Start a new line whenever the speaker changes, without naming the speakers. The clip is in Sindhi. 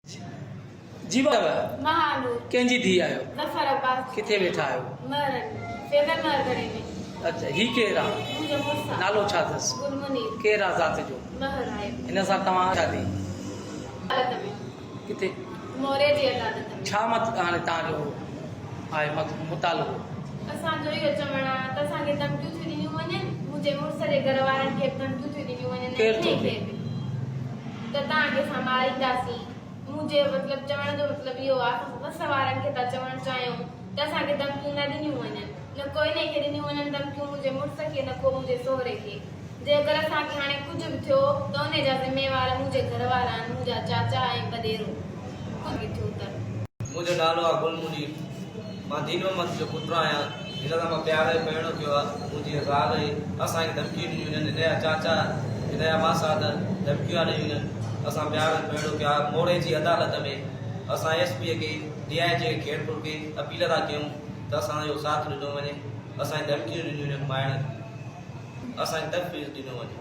جي بابا
مهانور.
ڪنهن جي ڌيء آهيو؟
ظفر عباس جي.
ڪٿي ويٺا آهيو؟
مهرن فيضان مهر گهڙي ۾.
اڇا هي ڪير آ؟
منهنجو مڙس آ.
نالو ڇا اٿس؟
گل منير.
ڪير آ ذات جو؟
مهر آهي.
هن سان توهان شادي؟
عدالت ۾.
ڪٿي؟
موري جي عدالت ۾.
ڇا مت هاڻي توهان جو آهي مطالبو؟
اسان جو اهو چوڻ آ ته اسان کي ڌمڪيون ٿيون ڏنيون وڃن، منهنجي مڙس جي گهر وارن کي به ڌمڪيون ٿيون ڏنيون وڃن ۽
ڪير ٿو
انهي
ڏي؟
کي به ته توهان کي اسان مارينداسين. منهنجي مطلب چوڻ جو مطلب اهو آ ته وس وارن کي ٿا چوڻ چاهيون ته اسان کي ڌمڪيون نه ڏنيون وڃن، نه ڪو انهي کي ڏنيون وڃن ڌمڪيون منهنجي مڙس کي نه ڪو منهنجي سهري کي. جي اگر اسان کي هاڻي ڪجهه به ٿيو ته انهي جا ذميوار منهنجي گهر وارا آهن، منهنجا چاچا ۽ وڏيرو. ڪجهه به ٿيو ته.
منهنجو نالو آ گل منير. مان دين محمد جو پٽ آهيان. هن سان مان پيار ۽ پرڻو ڪيو آ. منهنجي زال هئي. اسان کي ڌمڪيون ڏنيون هنن. هن جا چاچا، هن جا ماسات ڌمڪيون ڏنيون هنن. اسان پيار ۽ پرڻو ڪيو آ. موري جي عدالت ۾ اسان ايس پي کي، ڊي I جي خيرپور کي اپيل ٿا ڪيون ته اسان جو ساٿ ڏنو وڃي. اسان کي ڌمڪيون ڏنيون هنن مائڻ. اسان کي تحفظ ڏنو وڃي.